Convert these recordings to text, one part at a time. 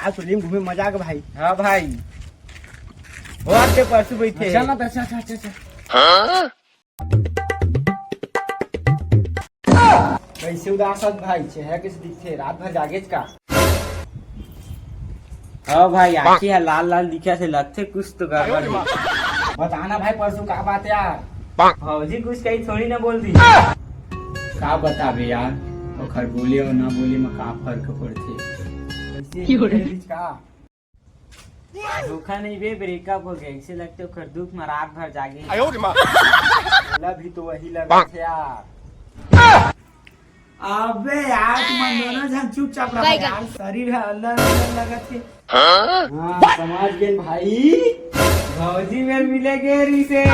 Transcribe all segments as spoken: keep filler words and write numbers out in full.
आज तो लेम घूमे मजा के भाई। हाँ भाई, हो आते परसों बैठे। चल ना, अच्छा, अच्छा, अच्छा, अच्छा। कैसे उदास हस भाई, चेहरा कैसे दिखथे, रात भर जागेच का? हाँ भाई, आँखी ह लाल लाल दिखत हे, लगथे कुछ तो गड़बड़ हे। बताना भाई, परसों का बात यार? भौजी कुछ कही थोड़ी ना बोल दी। का बताबे यार, ओखर बोले अउ ना बोले म का फर्क पड़थे। कैसे, का? धोखा नहीं बे, ब्रेकअप हो गया, इसे लगते ओखर दुख म रात भर जागे। ओला भी तो वही लगत हे यार। अबे यार, तुमन दोनों झन चुपचाप रहो यार, शरीर ह अंदर अंदर लगत हे। हाँ, समझ गेन भाई। भौजी मेर मिले गे रिसे।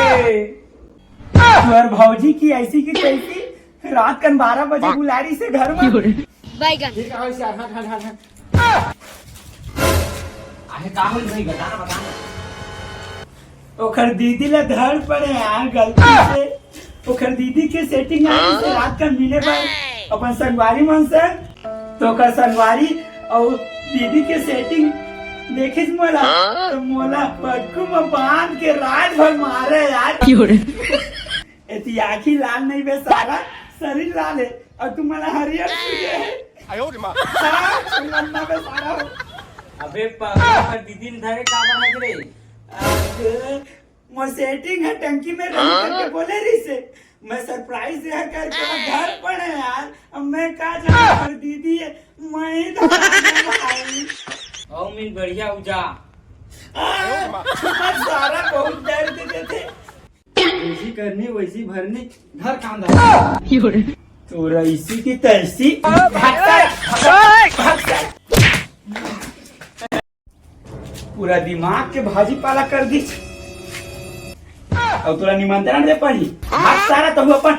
तुहर भौजी की ऐसी की तैसी, रात कन बारह बजे बुला रिसे घर में। बैगन। ठीक है, वैसे हट, हट, हट, हट। आहे, का होइस भाई, बता ना, बता ना। ओखर दीदी ला धर पड़े यार गलती से। ओखर दीदी के सेटिंग आइस हे रात कन मिले बर अपन संगवारी मन संग। तो ओखर संगवारी अउ दीदी के सेटिंग देखिस मोला, तो मोला पटकू म बांध के रात भर मारे यार। एती आँखी लाल नहीं बे सारा, शरीर लाल हे। अउ तुमन ला हरियर छुए हे। हाँ, चुलन्ना बे सारा हो। अबे पागल, ओखर दीदी ल धरे काबर हस रे? अबे, मोर सेटिंग ह टंकी में रही करके बोले रिसे। मैं सरप्राइज दे करके घर पड़े यार। अब मैं का जाना, पर दीदी हे, मैं ही तो भाई। ओ मिन बढ़िया उजा। आ, छुपा सारा बहुत दर्द देथे। जैसी करनी वैसी भरनी, घर कांदा। तोरा इसी की तैसी। भाग सारा, भाग, भाग सारा। पूरा दिमाग के भाजी पाला कर दी। अउ तोला निमंत्रण दे पड़ी। भाग सारा, तहु अपन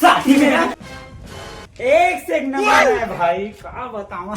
शादी में आ। एक से एक नंबर है भाई, का बतावा।